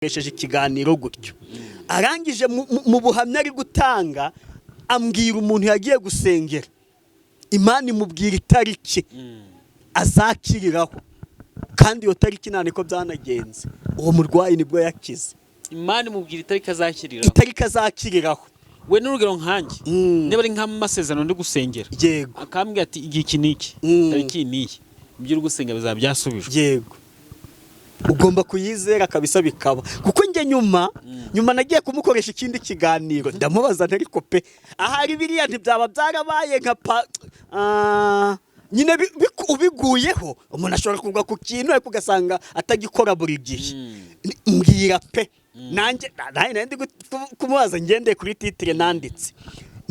Akoresheje ikiganiro gutyo, arangije mu buhamya ari gutanga, ambwira umuntu yagiye gusengera, Imana imubwira itariki azakiriraho, kandi iyo tariki nta niko byanagenze, uwo murwayi nibwo yakize. Imana imubwira itariki azakiriraho? Itariki azakiriraho. We n'urugero nkanjye, niba ari nk'amasezerano ndi gusengera, akambwira ati igihe iki n'iki, tariki iyi n'iyi, ibyo uri gusenga bizaba byasubijwe. Yego, ugomba kuyizera kabisa bikaba, kuko njye nyuma nagiye kumukoresha ikindi kiganiro, ndamubaza nti: "Ariko pe, ahari biriya ntibyaba byarabaye nka pa nyine ubiguyeho?" Umuntu ashobora kugwa ku kintu ariko ugasanga atagikora buri gihe. Mbwira pe, nanjye nari ndi kumubaza ngendeye kuri titre nanditse.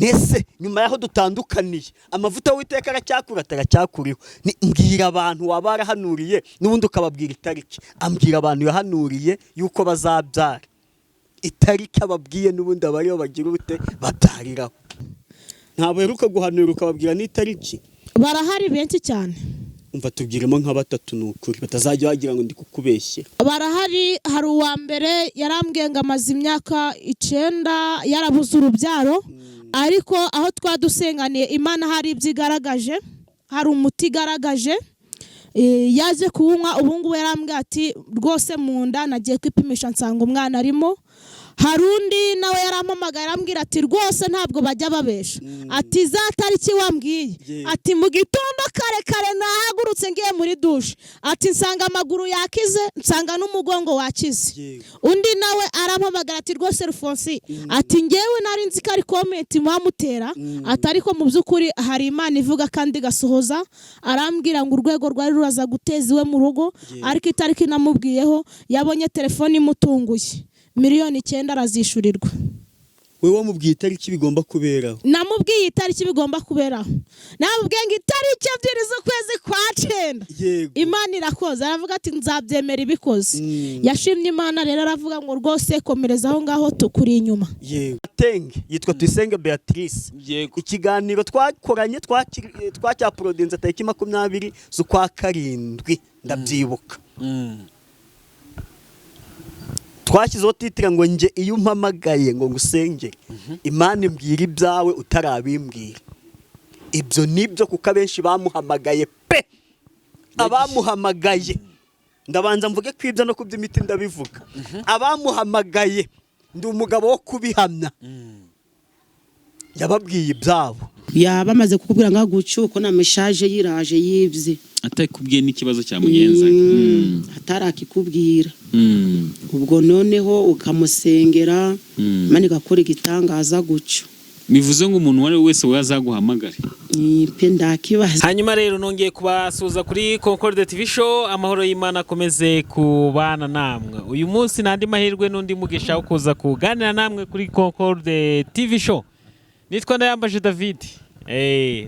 Nese nyuma y'aho dutandukaniye, amavuta w'Uwiteka aracyakura, ataracyakuriho? Mbwira abantu waba warahanuriye n'ubundi ukababwira itariki. Ambwira abantu yahanuriye yuko bazabyara, itariki ababwiye n'ubundi aba ariyo bagira ubute babyariraho. Ntabwo uheruka guhanura ukababwira n'itariki? Barahari benshi cyane. Umva, tubwiremo nka batatu, ni ukuri batazajya bagira ngo ndi kukubeshyera. Barahari. Hari uwa mbere yarambwiye ngo amaze imyaka 9 yarabuze urubyaro, ariko aho twadusenganiye Imana hari ibyo igaragaje, hari umuti igaragaje. Yaje kuwunywa, ubu ngubu yarambwiye ati: "Rwose mu nda nagiye kwipimisha nsanga umwana arimo." Hari undi nawe yarampamagaye, arambwira ati: "Rwose ntabwo bajya babesha," ati: "Za tariki wambwiye," ati: "mu gitondo kare kare nahagurutse ngiye muri douche," ati: "nsanga amaguru yakize, nsanga n'umugongo wakize." Undi nawe arampamagara ati: "Rwose Rufonsi," ati: "ngewe nari nzi ko ari comment muhamutera," ati: "ariko mu by'ukuri hari Imana ivuga kandi igasohoza." Arambwira ngo urwego rwari ruraza guteza iwe mu rugo, ariko itariki namubwiyeho yabonye telefone imutunguye, miliyoni 9 arazishyurirwa. Wowe wamubwiye itariki bigomba kuberaho? Namubwiye itariki bigomba kuberaho, namubwiye ngo itariki 2 z'ukwezi kwa 9. Imana irakoze. Aravuga ati: "Nzabyemera ibikoze." Yashimye Imana rero, aravuga ngo: "Rwose komereza aho ngaho, tukuri inyuma." Yego. Tenge yitwa Tuyisenge Beatrice. Ikiganiro twakoranye twacyaporodinze tariki 20 z'ukwa 7, ndabyibuka. Twashyizeho titre ngo: "Nge iyo umpamagaye ngo ngusengere, Imana imbwira ibyawe utarabimbwira." Ibyo nibyo, kuko abenshi bamuhamagaye pe, abamuhamagaye, ndabanza mvuge ko ibyo no ku by'imiti ndabivuga, abamuhamagaye, ndi umugabo wo kubihamya, yababwiye ibyabo. Yaba amaze kukubwira ngo gucuko na message yiraje yibye. Atakubwiye n'ikibazo cya mugenzi we. Atarakikubwira. Ubwo noneho ukamusengera, Imana igakora igitangaza gutyo. Bivuze ngo umuntu uwo ari we wese we azaguhamagare. Ni pe, ndakibaza. Hanyuma rero nongeye kubasuhuza kuri Concorde TV Show. Amahoro y'Imana akomeze kubana namwe. Uyu munsi n'andi mahirwe n'undi mugisha wo kuza kuganira namwe kuri Concorde TV Show. Nitwa Ndayambaje David.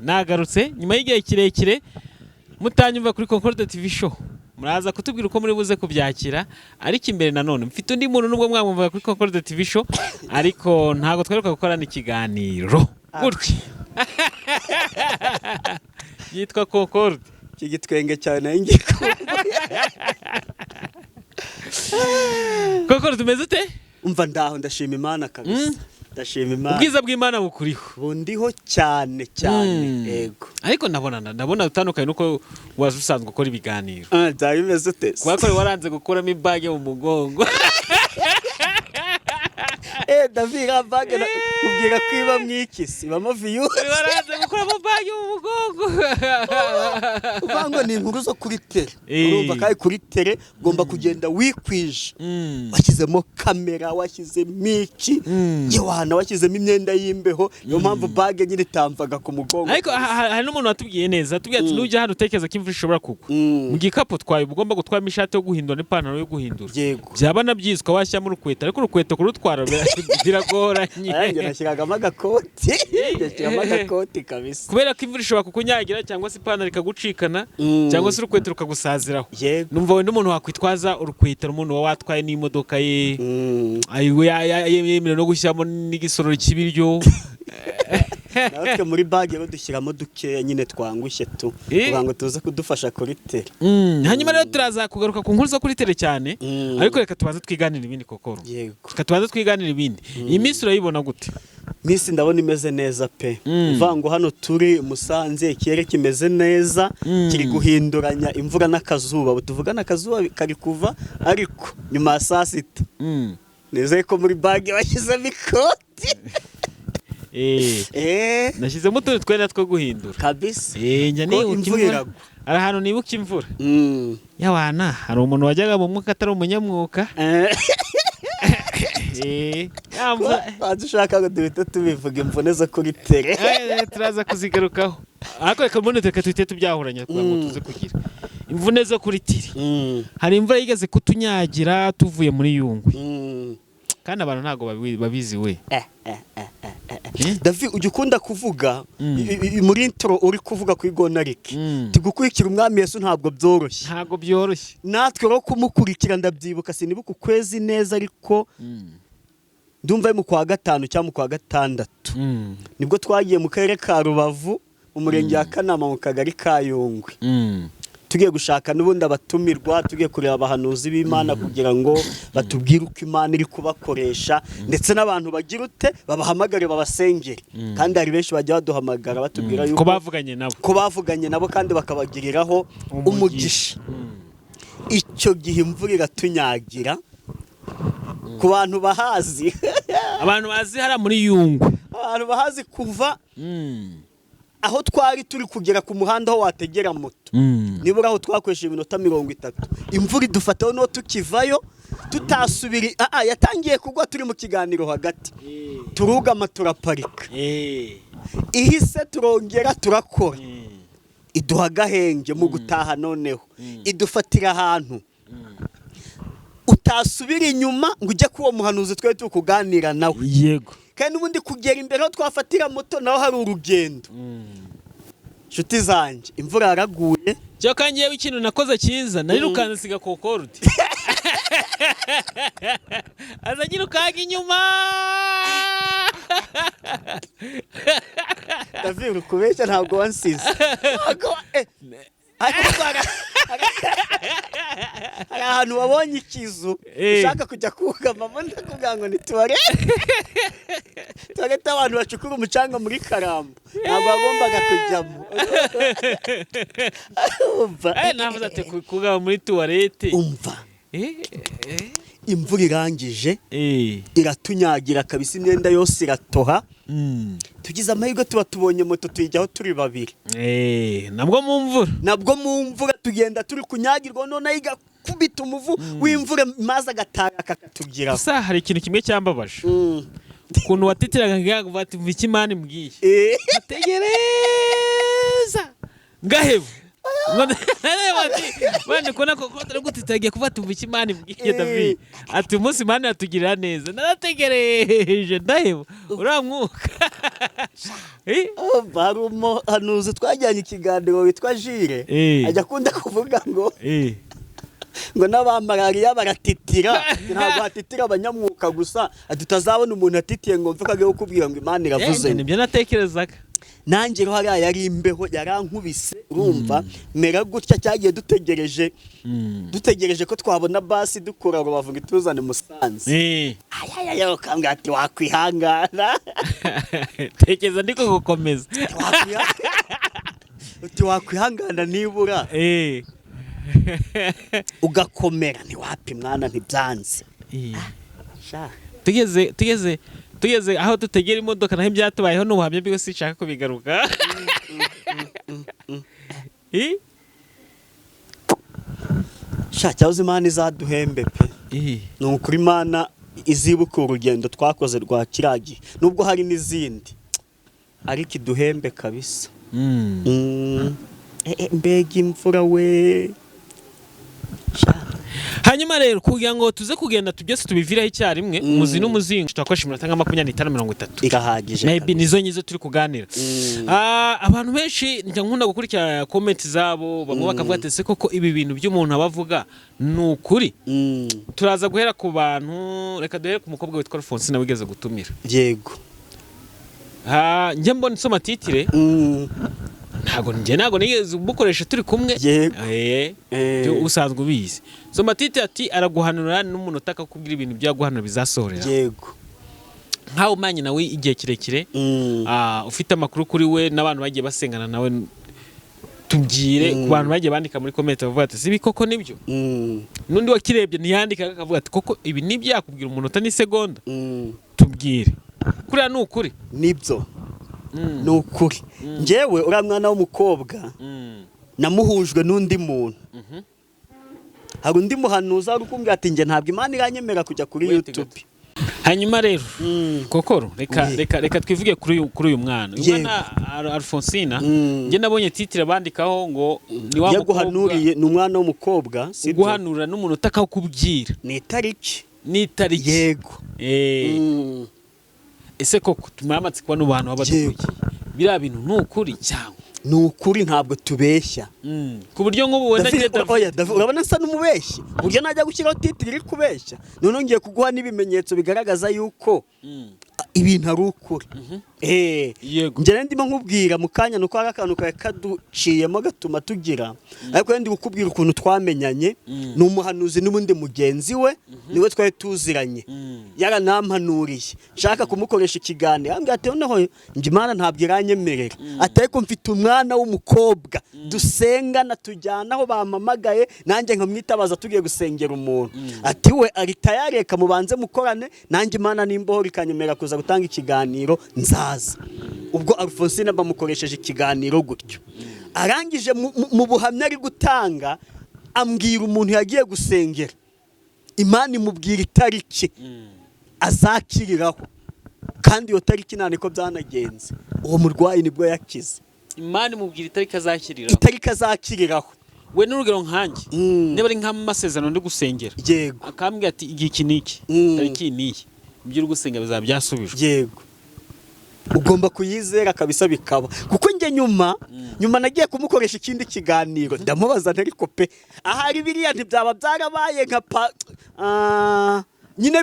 Nagarutse nyuma y'igihe kirekire mutanyumva kuri Concorde TV Show. Muraza kutubwira uko muri buze kubyakira, ariko imbere nanone mfite undi muntu, nubwo mwamwumvaga kuri Concorde TV Show, ariko ntabwo twaheruka gukorana ikiganiro gutya. Yitwa Concorde. Iki gitwenge cyane nayo ngiye kumva. Concorde, tumeze ute? Umva, ndaho, ndashima Imana kabisa, ndashima Imana. Ubwiza bw'Imana bukuriho. Bundiho cyane cyane. Yego. Ariko ndabona utandukanye nuko waje usanzwe ukora ibiganiro. Ah, byaba bimeze ute? Kubera ko waranze gukuramo ibage mu mugongo. David, iriya bag ubwira ko iba mwikisi ibamo viyusi. Waranze gukuramo bage mu mugongo. Uvuga ngo ni inkuru zo kuri terrain. Urumva kandi kuri terrain ugomba kugenda wikwije, washyizemo kamera, washyizemo iki, yewana, washyizemo imyenda y'imbeho. Niyo mpamvu bag nyine itamvaga ku mugongo. Ariko hari n'umuntu watubwiye neza, atubwiye ati: "Nujya hano utekereza ko imvura ishobora kugwa, mu gikapu twawe uba ugomba gutwaramo ishati yo guhindura n'ipantaro yo guhindura." Byaba na byiza ukaba washyiramo urukweto, ariko urukweto kurutwara biragoranye. Ayanjye nashyiragamo agakoti, nashyiramo agakoti kabisa. Kubera ko imvura ishobora kukunyagira, cyangwa se ipantaro ikagucikana, cyangwa se urukweto rukagusaziraho. Numva wenda umuntu wakwitwaza urukweto ari umuntu waba watwaye n'imodoka ye, ayiwe yemerewe no gushyiramo n'igisorori cy'ibiryo. Natwe muri bag rero dushyiramo dukeya nyine twangushye tu, kugira ngo tuze kudufasha kuri terrain. Hanyuma rero turaza kugaruka ku nkuru zo kuri terrain cyane, ariko reka tubanze twiganire ibindi, Kokoro. Yego. Reka tubanze twiganire ibindi. Iyi minsi urayibona gute? Minsi ndabona imeze neza pe. Uvuga ngo hano turi Musanze, ikirere kimeze neza, kiri guhinduranya imvura n'akazuba. Ubu tuvugana akazuba kari kuva, ariko nyuma ya saa sita nizeye ko muri bag bashyizemo ikoti. Nashyizemo utundi twenda two guhindura. Kabisa. Njya Ko nibuka imvura imvura. iragwa. Hari ahantu nibuka imvura. Yawana, hari umuntu wajyaga mu mwuka atari umunyamwuka. Ya mvura. Banza ushaka ngo duhite tubivuga, imvune zo kuri terrain. Turaza kuzigarukaho, ariko reka mbone, reka tuhite tubyahuranya kugira ngo tuze kugira imvune zo kuri terrain. Hari imvura yigeze kutunyagira tuvuye muri Yungwe, kandi abantu ntabwo babizi we. Eh. David, ujya ukunda kuvuga muri intro uri kuvuga kuri Gonarike, tugukurikira umwami Yesu ntabwo byoroshye. Ntabwo byoroshye. Natwe rero kumukurikira, ndabyibuka, sinibuka ukwezi neza, ariko ndumva ari mu kwa gatanu cyangwa mu kwa gatandatu, nibwo twagiye mu karere ka Rubavu, mu murenge wa Kanama, mu kagari ka Yungwe, tugiye gushaka n'ubundi abatumirwa, tugiye kureba abahanuzi b'Imana kugira ngo batubwire uko Imana iri kubakoresha, ndetse n'abantu bagira ute, babahamagare babasengere. Kandi hari benshi bajya baduhamagara batubwira ko yuko bavuganye nabo, ko bavuganye nabo kandi bakabagiriraho umugisha. Icyo gihe imvura iratunyagira. Ku bantu bahazi, abantu bazi hariya muri Yungwe, abantu bahazi, kuva aho twari turi kugera ku muhanda aho wategera moto, nibura aho twakoresheje iminota 30. Imvura idufataho no tukivayo, tutasubira. Yatangiye kugwa turi mu kiganiro hagati, turugama turaparika. Ihise turongera turakora, iduha agahenge mu gutaha. Noneho idufatira ahantu utasubira inyuma ngo ujye k'uwo muhanuzi twari turi kuganira nawe. Kandi n'ubundi kugera imbere aho twafatira moto naho hari urugendo. Inshuti zanjye, imvura yaraguye. Cyo kandi yewe ikintu nakoze cyiza, narirukanze nsiga Kokorudi aza nyirukanka inyuma. David, uri kubeshya, ntabwo wansize. Ntabwo ariko hari ahantu wabonye ikizu ushaka kujya kugamamo, ndakubwira ngo ntitubarebe, tubarete abantu bacukura umucanga muri Karambo, ntabwo wagombaga kujyamo. Umva. Navuze ati kugaba muri toilette. Umva, imvura irangije iratunyagira kabisa, imyenda yose iratoha. Tugize amahirwe tuba tubonye moto, tuyijyaho turi babiri. Nabwo mu mvura. Nabwo mu mvura, tugenda turi kunyagirwa, noneho igakubita umuvu w'imvura maze agataka akatugeraho. Gusa hari ikintu kimwe cyambabaje, ukuntu watitiraga ngira ati mva icyo Imana imbwiye, ategereza ngaheba. Bandi kubona ko turi gutitagiye kuvuga ati mva icyo Imana imbwiye. David ati umunsi Imana yatugirira neza, narategereje ndaheba uriya mwuka. Umva, hari umuhanuzi twajyanye ikiganiro witwa Jire, ajya akunda kuvuga ngo ngo n'abamarariya baratitira, ntabwo hatitira abanyamwuka gusa, ati utazabona umuntu atitiye ngo mve ko agiye kukubwira ngo Imana iravuze. Nibyo natekerezaga. Nanjye rero hariya yari imbeho yarankubise, urumva mera gutya. Cyagiye dutegereje, dutegereje ko twabona basi dukura Rubavu ngo ituzane Musanze. Ayayaya, ukambwira ati wakwihangana. Tekereza ndiko gukomeza. Uti wakwihangana nibura ugakomera, ntiwapi mwana, ntibyanze. Sha. Tugeze aho dutegera imodoka, naho ibyatubayeho ni ubuhamya bwo sinshaka kubigaruka. Sha, cyahoze Imana izaduhembe pe. Ni ukuri, Imana izibuka urugendo twakoze rwa kiriya gihe, nubwo hari n'izindi, ariko iduhembe kabisa. Mbega imvura we. Sha. Hanyuma rero kugira ngo tuze kugenda byose tubivireho icyarimwe, umuzi n'umuzingo, turakoresha iminota nka 25, 30. Irahagije. Maybe. Kabisa. Nizo nyizo turi kuganira. Abantu benshi njya nkunda gukurikira comment zabo, bamwe bakavuga ati ese koko ibi bintu by'umuntu aba avuga ni ukuri? Turaza guhera ku bantu, reka duhere ku mukobwa witwa Alphonsine wigeze gutumira. Yego. Ha, njye mbona nsoma titre, ntabwo nigeze umukoresha turi kumwe. Yego. Byo usanzwe ubizi. Soma titre ati araguhanura n'umunota akakubwira ibintu byaguhanura bizasohorera. Nkawe umanye nawe igihe kirekire, ufite amakuru kuri we n'abantu bagiye basengana nawe, tubwire ku bantu bagiye bandika muri comment bavuga ati: "Sibi koko nibyo?" N'undi wakirebye ntiyandika akavuga ati: "Koko ibi nibyo yakubwira umunota n'isegonda?" Tubwire, kuriya ni ukuri? Nibyo, ni ukuri. Njyewe uriya mwana w'umukobwa namuhujwe n'undi muntu. Hari undi muhanuzi wari ukumbwira ati: "Njye ntabwo Imana iranyemera kujya kuri Wait YouTube." gato. Hanyuma rero, Kokoro, reka reka twivuge kuri uyu mwana, uyu mwana Alphonsina. Njye nabonye titre bandikaho ngo ni wa mukobwa Yaguhanuriye, ni umwana w'umukobwa, sibyo? Guhanura n'umunota akakubwira Ni itariki. N'itariki. Yego. Ese koko tumara amatsiko bano bantu baba badukurikiye, biriya bintu ni ukuri cyangwa? Ni ukuri, ntabwo tubeshya. Ku buryo nk'ubu wenda David, ngiye David- oya, David, urabona nsa n'umubeshyi ku buryo najya gushyiraho titre iri kubeshya? Noneho ngiye kuguha n'ibimenyetso bigaragaza yuko ibintu ari ukuri. Njye rero ndimo nkubwira mu kanya, nuko hari akantu kari kaduciyemo gatuma tugira, ariko ndi kukubwira ukuntu twamenyanye. Ni umuhanuzi n'ubundi mugenzi we, niwe twari tuziranye. Yaranampanuriye, nshaka kumukoresha ikiganiro, ambwira ati: "Noneho njye Imana ntabwo iranyemerera," ati: "Ariko mfite umwana w'umukobwa dusengana, tujyana aho bampamagaye, nanjye nkamwitabaza tugiye gusengera umuntu," ati: "We ari tayari, reka mubanze mukorane nanjye, Imana nimboho ikanyemerera kuza gutanga ikiganiro nzaza." Ubwo Alphonsine bamukoresheje ikiganiro gutyo, arangije mu buhamya ari gutanga ambwira umuntu yagiye gusengera, Imana imubwira itariki azakiriraho, kandi iyo tariki nta niko byanagenze, uwo murwayi nibwo yakize. Imana imubwira itariki azakiriraho? Itariki azakiriraho. We n'urugero nkanjye, niba ari nk'amasezerano ndi gusengera, akambwira ati: "Igihe iki n'iki, tariki iyi n'iyi, ibyo uri gusenga bizaba byasubijwe." Yego, ugomba kuyizera kabisa bikaba, kuko njye nyuma nagiye kumukoresha ikindi kiganiro, ndamubaza nti: "Ariko pe, ahari biriya ntibyaba byarabaye nka pa nyine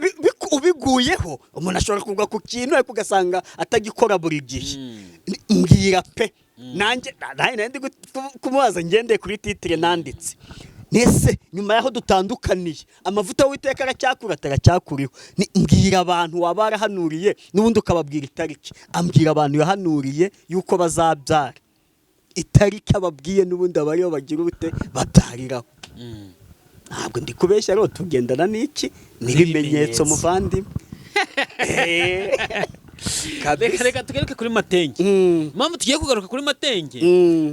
ubiguyeho umuntu ashobora kugwa ku kintu ariko ugasanga atagikora buri gihe. Mbwira pe." Nanjye nari ndi kumubaza ngendeye kuri titre nanditse: "Nese nyuma y'aho dutandukaniye amavuta w'Uwiteka aracyakura?" "Ataracyakuriho." Mbwira abantu waba warahanuriye n'ubundi ukababwira itariki. Ambwira abantu yahanuriye yuko bazabyara, itariki ababwiye n'ubundi aba ariyo bagira ubute babyariraho. Ntabwo ndi kubeshya rero, tugendana n'iki? N'ibimenyetso, N'ibimenyetso. muvandimwe. Reka Kabisa. Reka tugaruke kuri Matenge. Impamvu tugiye kugaruka kuri Matenge,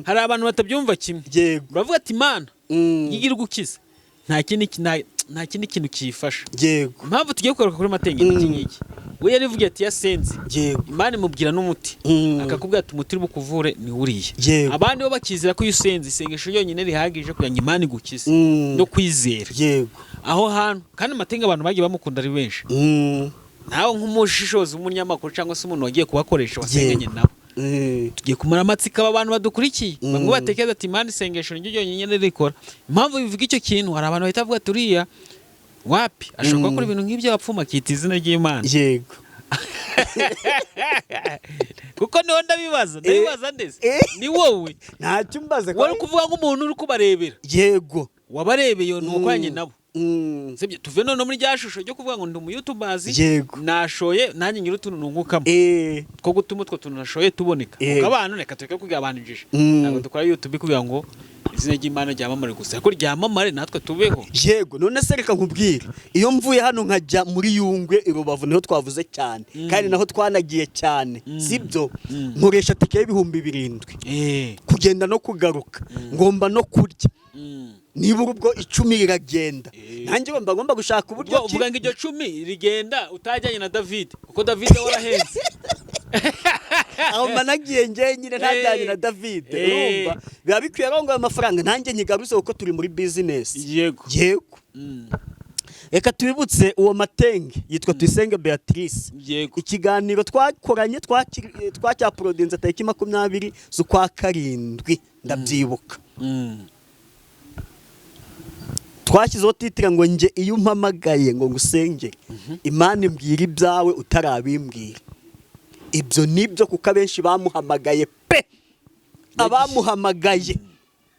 hari abantu batabyumva kimwe. Bavuga ati: "Imana igira gukiza, nta kindi kintu kiyifasha." Impamvu tugiye kugaruka kuri Matenge ni iki ngiki: we yarivugiye ati yasenze, Imana imubwira n'umuti, akakubwira ati: "Umuti uri bukuvure ni uriya." Abandi bo bakizera ko iyo usenze isengesho ryonyine rihagije kugira ngo Imana igukize, no kwizera. Aho hantu kandi Matenge abantu bagiye bamukunda ari benshi. Nawe nk'umushishozi w'umunyamakuru cyangwa se umuntu wagiye kubakoresha, wasenganye nabo, tugiye kumara amatsiko aba bantu badukurikiye. Bamwe batekereza ati: "Imana isengesho niryo ryonyine rikora." Impamvu bivuga icyo kintu, hari abantu bahita bavuga ati: "Uriya wapi, ashobora gukora ibintu nk'ibyo abapfumu akita izina ry'Imana." Kuko niho ndabibaza, ndabibaza ndetse ni wowe Ntacyo umbaze. wari kuvuga nk'umuntu uri kubarebera, wabarebeye, ni ukoranye nabo. Sibyo? Tuve none muri rya shusho ryo kuvuga ngo ndi umuyutubazi, nashoye nanjye ngira utuntu nungukamo two gutuma utwo tuntu nashoye tuboneka. Kuko abantu, reka tureke kugira abantu injiji. Ntabwo dukora YouTube kugira ngo izina ry'Imana ryamamare gusa, ariko ryamamare natwe tubeho. Yego, none se reka nkubwire, iyo mvuye hano nkajya muri Yungwe i Rubavu, niho twavuze cyane kandi naho twanagiye cyane, sibyo? Nkoresha tike y'7,000 kugenda no kugaruka, ngomba no kurya, nibura ubwo 10 riragenda. Nanjye ngomba gushaka uburyo Ubwo ki uvuga ngo iryo cumi rigenda utajyanye na David, kuko David we warahenze. Aho mba nagiye njyenyine, ntajyanye na David. Urumva biba bikwiye rero ngo ayo mafaranga nanjye nyigaruze, kuko turi muri business. Yego. Reka tubibutse, uwo Matenge yitwa Tuyisenge Beatrice. Ikiganiro twakoranye twacyaporodinze tariki 20 z'ukwa karindwi, ndabyibuka. Twashyizeho titre ngo: "Njye iyo umpamagaye ngo ngusengere, Imana imbwira ibyawe utarabimbwira." Ibyo nibyo, kuko abenshi bamuhamagaye pe, abamuhamagaye,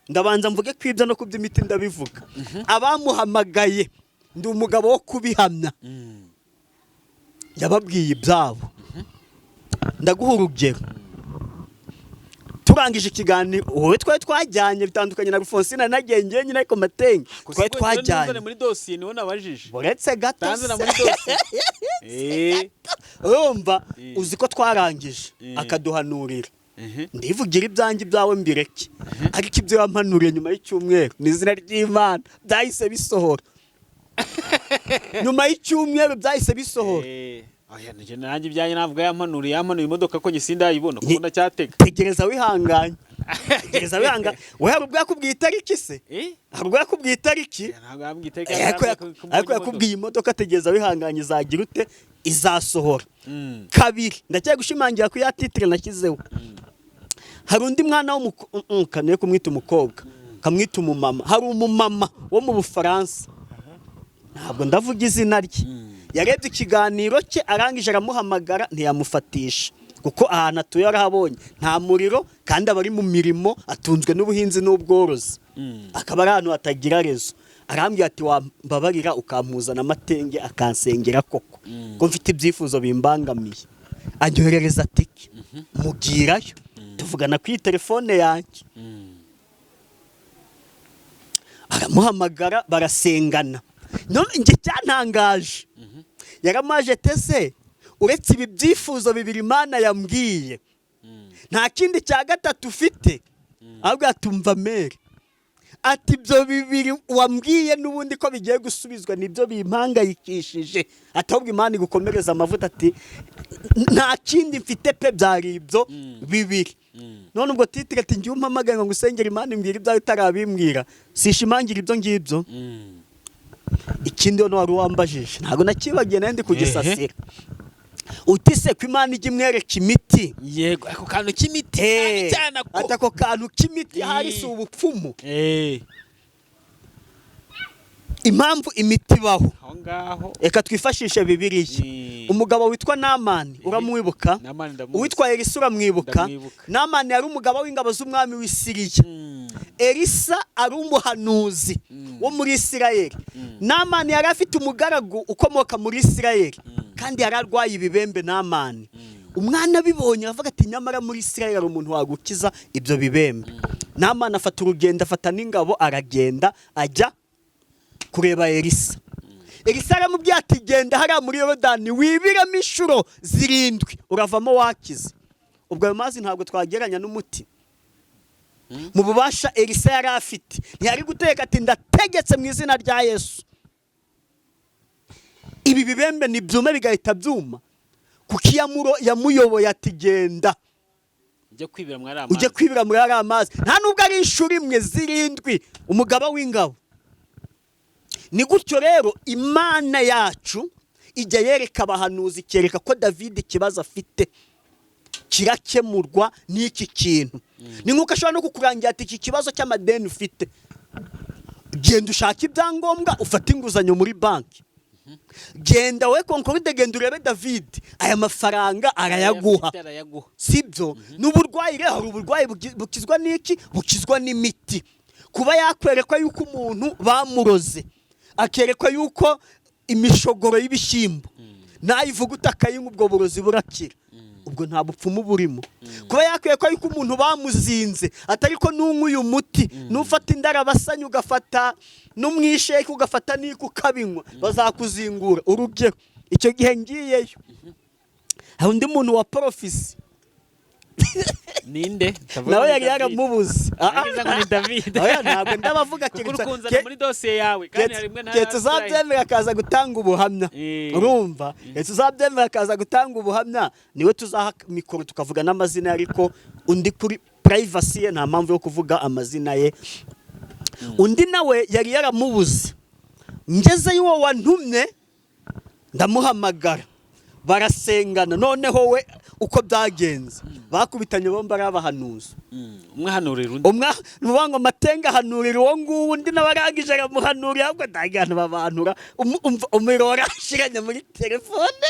ndabanza mvuge ko ibyo no ku by'imiti ndabivuga. Abamuhamagaye, ndi umugabo wo kubihamya, yababwiye ibyabo. Ndaguha urugero: turangije ikiganiro, wowe twari twajyanye, bitandukanye na Rufonsina, nagiye njyenyine, ariko Matenge twari twajyanye. Muri dosiye niwo nabajije. Uretse gato. Tanzana Se. muri dosiye. Urumva, Eh. uzi ko twarangije Eh. akaduhanurira. Ndivugira ibyanjye, ibyawe mbireke, ariko ibyo yampanuriye nyuma y'icyumweru, ni izina ry'Imana, byahise bisohora. Nyuma y'icyumweru byahise bisohora. Oya, njye nanjye ibyanjye ntabwo yampanuriye, yampanuye imodoka ko njye sindayibona kuko ndacyatega. Tegereza wihanganye, tegereza wihanganye. We hari ubwo yakubwiye itariki se? Eh? Hari ubwo yakubwiye itariki? Ntabwo yambwiye itariki. Ariko yakubwiye imodoka. Tegereza wihanganye, izagira ute? Izasohora. Kabiri, ndacyari gushimangira ku ya titre nashyizeho. Hari undi mwana w'umukaniye kumwita umukobwa, kamwita umumama. Hari umumama wo mu Bufaransa, ntabwo ndavuga izina rye, yarebye ikiganiro cye, arangije aramuhamagara ntiyamufatisha, kuko ahantu atuye arahabonye, nta muriro, kandi aba ari mu mirimo, atunzwe n'ubuhinzi n'ubworozi, akaba ari ahantu hatagira réseau. Arambwira ati: "Wambabarira ukampuzana amatenge akansengera koko, ko mfite ibyifuzo bimbangamiye?" Anyoherereza tike, mubwirayo, tuvugana kuri telefone yanjye, aramuhamagara, barasengana. None njye cyantangaje, yaramaje tese: "Uretse ibi byifuzo bibiri Imana yambwiye, nta kindi cya gatatu ufite?" Ahubwo atumva mere ati: "Ibyo bibiri wambwiye n'ubundi ko bigiye gusubizwa, nibyo bimpangayikishije." Ati: "Ahubwo Imana igukomereza amavuta." Ati: "Nta kindi mfite pe, byari ibyo bibiri." None ubwo titre ati: "Njye umpamagaye ngo ngusengere, Imana imbwira ibyawe itarabimbwira, sishimangira ibyo ngibyo." Ikindi hano wari wambajije, ntabwo nakibagiye, nayo ndi kugisasira, uti: "Se ko Imana ijya imwereka imiti?" Yego, ako kantu k'imiti cyane cyane ako. Ati: "Ako kantu k'imiti hari si ubupfumu?" Impamvu imiti ibaho, Aho ngaho. reka twifashishe Bibiliya. Umugabo witwa Namani uramwibuka? Namani ndamuzi. Uwitwa Elisa uramwibuka? Ndamwibuka. Namani yari umugabo w'ingabo z'umwami w'i Siriya. Elisa ari umuhanuzi wo muri Isirayeli. Namani yari afite umugaragu ukomoka muri Isirayeli, kandi yari arwaye ibibembe. Namani umwana abibonye aravuga ati: "Nyamara muri Isirayeli hari umuntu wagukiza ibyo bibembe." Namani afata urugendo, afata n'ingabo, aragenda ajya kureba Elisa. Elisa aramubwira ati: "Genda hariya muri Yorodani, wibiremo inshuro 7, uravamo wakize." Ubwo ayo mazi ntabwo twagereranya n'umuti. Mu bubasha Elisa yari afite, ntiyari guteka ati: "Ndategetse mu izina rya Yesu, ibi bibembe nibyume," bigahita byuma? Kuko iyo yamuyoboye ati: "Genda Ujye kwibira muri ariya mazi." Ujye kwibira muri ariya mazi, nta nubwo ari inshuro imwe, 7, umugaba w'ingabo. Ni gutyo rero Imana yacu ijya yereka abahanuzi, ikereka ko David ikibazo afite kirakemurwa n'iki kintu. Ni nk'uko ashobora no kukurangira ati: "Iki kibazo cy'amadeni ufite, genda ushake ibyangombwa, ufate inguzanyo muri banki. Genda we Concorde, genda urebe David, aya mafaranga arayaguha." Arayafite, arayaguha. Sibyo? N'uburwayi rero, hari uburwayi bukizwa n'iki? Bukizwa n'imiti. Kuba yakwerekwa yuko umuntu bamuroze, akerekwa yuko imishogoro y'ibishyimbo nayivuga utakayinywa ubwo burozi burakira, ubwo nta bupfumu burimo. Kuba yakwerekwa yuko umuntu bamuzinze, atari ko nunywa uyu muti, nufata indarabasanya, ugafata n'umwisheke, ugafata n'iko ukabinywa, bazakuzingura. Urugero, icyo gihe ngiyeyo, hari undi muntu wa porofisi. Ninde? Ndavuga Nawe ngo ni yari David. yaramubuze. Nagize ngo ni David. Oya, ntabwo ndabavuga. Kuko uri kunzana muri dosiye yawe kandi hari rimwe Keretse uzabyemera akaza gutanga ubuhamya. Urumva, keretse uzabyemera akaza gutanga ubuhamya, niwe tuzaha mikoro tukavuga n'amazina ye, ariko undi kuri privacy ye nta mpamvu yo kuvuga amazina ye. Undi nawe yari yaramubuze. Ngezeyo, uwo wantumye ndamuhamagara, barasengana. Noneho we uko byagenze, bakubitanye bombi ari abahanuzi. Umwe ahanurira undi. Umwe ni ukuvuga ngo Amatenga ahanurira uwo nguwo, undi nawe arangije aramuhanurira. Ahubwo ndagana babantura umuriro warashiranye muri telefone.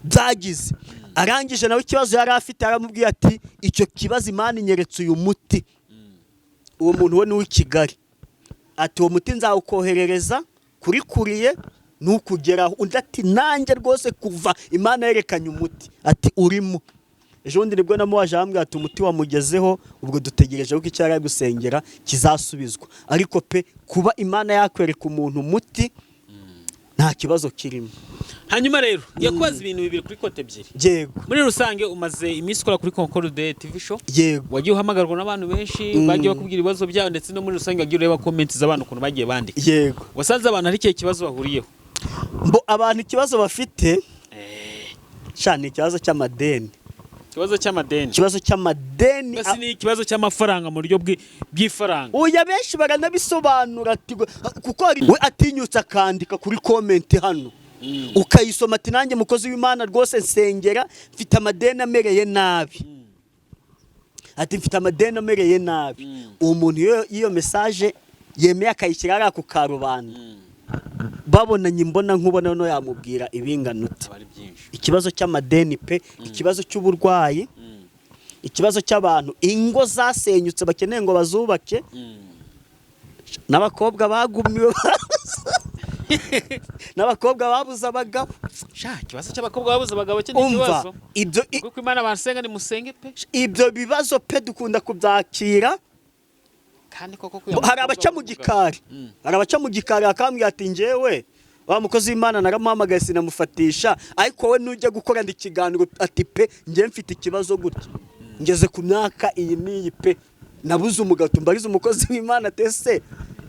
Byagize arangije nawe ikibazo yari afite, aramubwiye ati: "Icyo kibazo Imana inyeretse uyu muti." Uwo muntu we ni uw'i Kigali. Ati: "Uwo muti nzawukoherereza kuri courrier ntukugeraho." Undi ati: "Nanjye rwose kuva Imana yerekanye umuti," ati, "urimo." Ejo bundi nibwo namuwaje, arambwira ati umuti wamugezeho. Ubwo dutegereje ko icyo yari ari gusengera kizasubizwa. Ariko pe, kuba Imana yakwereka umuntu umuti, nta kibazo kirimo. Hanyuma rero ngiye kubaza ibintu bibiri kuri côté ebyiri. Yego. Muri rusange, umaze iminsi ukora kuri Concorde TV Show. Yego. Wagiye uhamagarwa n'abantu benshi, bagiye bakubwira ibibazo byabo, ndetse no muri rusange wagiye ureba comments z'abantu ukuntu bagiye bandika. Yego. Wasanze abantu hari ikihe kibazo bahuriyeho? Mbo abantu ikibazo bafite sha ni ikibazo cy'amadeni. Ikibazo cy'amadeni? Ikibazo cy'amadeni. Mbese ni ikibazo cy'amafaranga mu buryo bw'ifaranga? Oya, benshi baranabisobanura ati kuko hari we atinyutse akandika kuri comment hano, ukayisoma, ati: "Nanjye mukozi w'Imana rwose nsengera, mfite amadeni amereye nabi." Ati: "Mfite amadeni amereye nabi." Uwo muntu iyo iyo message yemeye akayishyira hariya ku karubanda, babonanye imbona nkubona, no yamubwira ibingana ute? Aba ari byinshi. Ikibazo cy'amadeni pe, ikibazo cy'uburwayi, ikibazo cy'abantu ingo zasenyutse bakeneye ngo bazubake, n'abakobwa bagumiwe, n'abakobwa babuze abagabo. Sha, ikibazo cy'abakobwa babuze abagabo cyo ni Umva, ikibazo. Ibyo Kuko Imana basenga, nimusenge pe. Ibyo bibazo pe dukunda kubyakira. Kandi koko Hari abaca mu gikari, hari abaca mu gikari akambwira ati: "Njyewe wa mukozi w'Imana naramuhamagaye sinamufatisha, ariko wowe nujya gukorana ikiganiro," ati, "pe njye mfite ikibazo gutya, ngeze ku myaka iyi n'iyi pe, nabuze umugabo, tumbarize umukozi w'Imana ati ese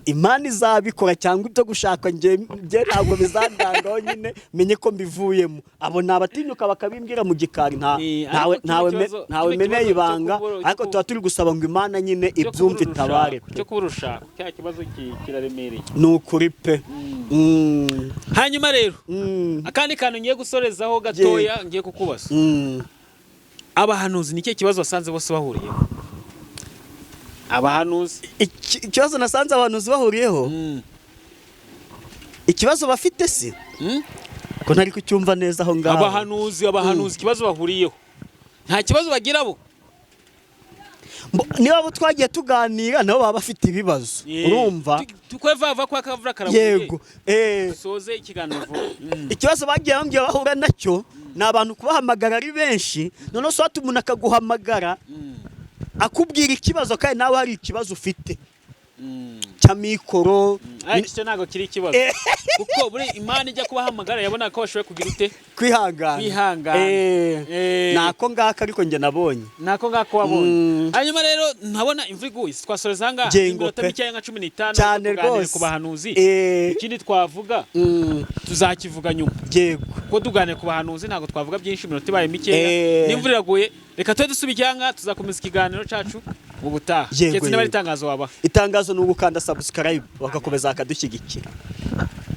Imana izabikora cyangwa ibyo gushaka njye njye ntabwo bizandangaho nyine menye ko mbivuyemo." Abo ni abatinyuka bakabimbwira mu gikari, nta ntawe Ariko kino ntawe ntawe kino meneye kibazo cyo ibanga. Ariko tuba turi gusaba ngo Imana nyine cyo ibyumve, kubura itabare urushako, pe. Cyo kubura urushako, cya kibazo kiraremereye. Ni ukuri pe. Hanyuma rero, akandi kantu ngiye gusorezaho gatoya, ngiye kukubaza: abahanuzi ni ikihe kibazo wasanze bose bahuriyeho, abahanuzi? Ikibazo nasanze abahanuzi bahuriyeho, ikibazo bafite si ko ntari kucyumva neza aho ngaho. Abahanuzi, ikibazo bahuriyeho, nta kibazo bagira bo? Niba abo twagiye tuganira nabo baba bafite ibibazo, urumva. Tukwe vava kwa kavura karaguye. Yego. Dusoze ikiganiro vuba. Ikibazo bagiye bambwira bahura nacyo ni abantu kubahamagara ari benshi. Noneho swata umuntu akaguhamagara akubwira ikibazo kandi nawe hari ikibazo ufite cy'amikoro. Ariko icyo ntabwo kiri ikibazo, kuko buri Imana ijya kubahamagara yabona ko bashoboye kugira ute? Kwihangana. Kwihangana. Nako ngako, ariko njye nabonye. Nako ngako wabonye. Hanyuma rero ntabona imvura iguye, twasoreza aha ngaha. Ngengo iminota pe. mikeya nka 15 Cyane tuganire rwose. ku bahanuzi. Ikindi twavuga tuzakivuga nyuma, kuko tuganire ku bahanuzi ntabwo twavuga byinshi, iminota ibaye mikeya, n'imvura iraguye. Reka tube dusubike aha ngaha, tuzakomeza ikiganiro cyacu mu butaha. Yego, Keretse niba ari yego. itangazo wabaha. Itangazo ni ugukanda subscribe, bagakomeza bakadushyigikira.